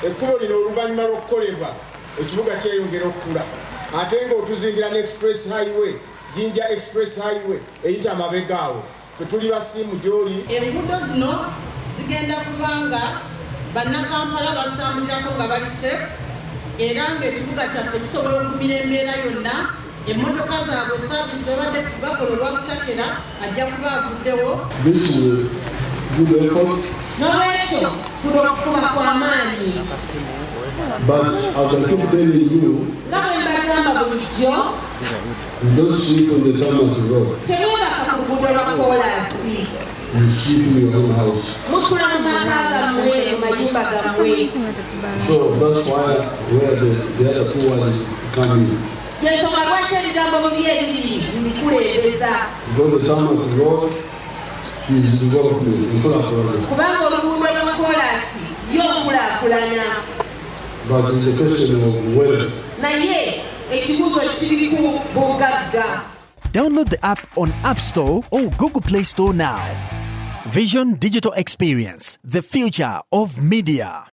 Ekkubo lino oluvannyuma lw'okukolebwa, ekibuga kyeyongera okukula ate ng'otuzimbira ne Express Highway, Jinja Express Highway eyita amabega awo. Ffe tuli basiimu gy'oli. Enguudo zino zigenda kuba nga Bannakampala bazitambulirako nga bali safe era ng'ekibuga kyaffe kisobola okugumira embeera yonna. Emmotoka zaabwe service bwe babadde bakola olwakutakera ajja kuba avuddewo. This is good effort. N'olwekyo kuno okufuba kw'amaanyi. But as I keep telling you, nga bwe mbagamba bulijjo, you don't sleep on the tarmac road. Temwebaka ku luguudo lwa koolaasi. You sleep in your own house. Musula mu maka gammwe, mu mayumba gammwe. So that's why where the other two words come in. Yensonga lwaki ebigambo bibi ebibiri mbikulembeza. Because the tarmac road is development, enkulaakulana. Kubanga oluguudo lwa koolaasi yo nkulaakulana. But it's a question of wealth. Naye ekibuuzo kiri ku bugagga. Download the app on App Store or Google Play Store now. Vision Digital Experience, the future of media.